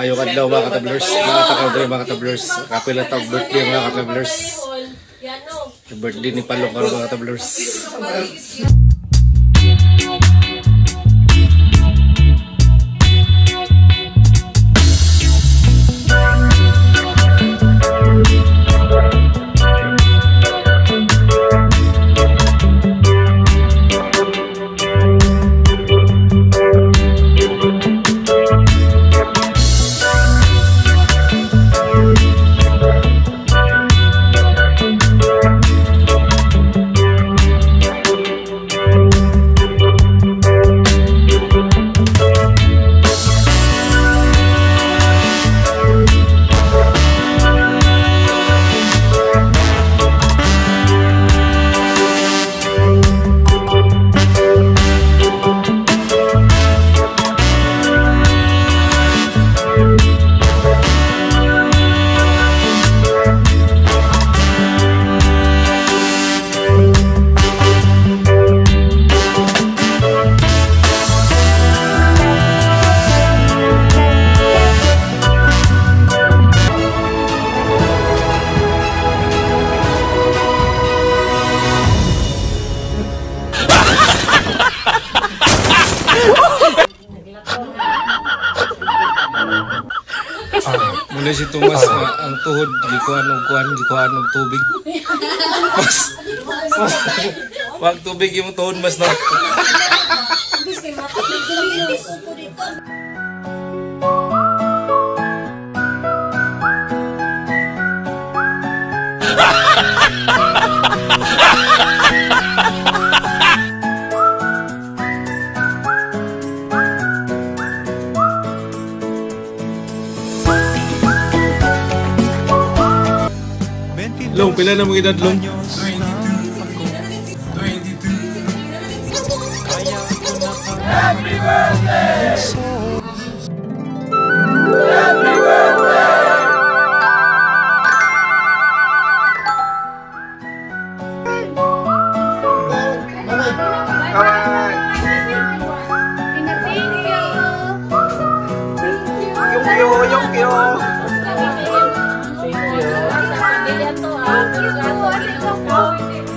Maayong adlaw, mga katravelers. Mga takaw mga katravelers. Kapila tag birthday, mga katravelers. Birthday ni Palong karon, mga katravelers. Muna si Tomas nga ang tuhod gikuan og kuan, gikuan og tubig. Mas, mas, wag tubig yung tuhod mas, no. Long, pila na mga edad, Long? 22. 22. Happy birthday! Happy birthday! Thank you. Thank you. Thank you.